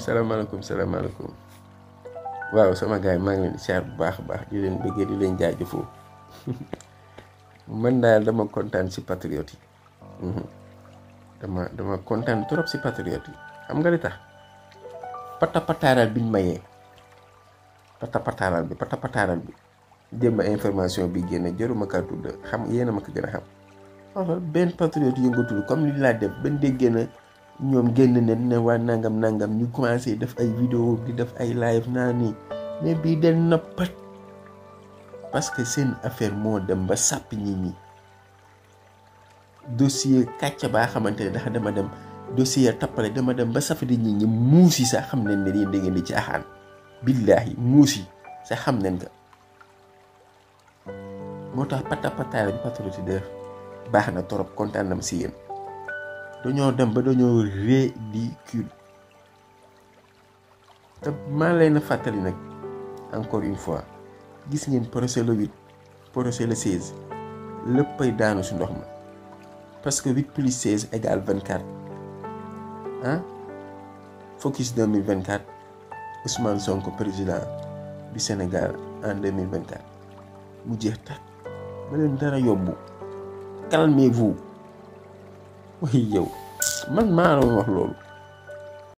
salaamaaleykum. Waaw sama gars yi maa ngi leen di siyaar bu baax a baax di leen bëggee di leen jaajëfoo man daal dama kontaan si patriote yi. dama kontaan trop si patriote yi xam nga li tax patapataaral biñ mayee patapataaral bi démb information bi génne jaruma kaa tudd xam yéen a ma ko gën a xam. xoolal benn patriote yëngatul comme li laa def ban déggee na ñoom génn ne waa nangam ñu commencé def ay vidéo di def ay live naa nii mais bii den na pat parce que seen affaire moo dem ba sàpp nit ñi dossier kàcca baa xamante ne dafa dama dem dossier tappale dama dem ba safadi nit ñi muusi sax xam nañ ne yéen da ngeen di caaxaan billaahi muusi sax xam nañ ko moo tax patapataare bi patriote def baax na torop kontaan na ma si yéen dañoo dem ba dañoo ridicule te maa leen a fàttali nag encore une fois gis ngeen procès le 8 procès le 16 léppay daanu si ndox ma parce que 8 plus 16 égale 24 ah focus 2024 Ousmane Sonko président du Sénégal en 2024 mu jeex tax ba leen dara yóbbu calmez-vous. Oui yow man maa la wax loolu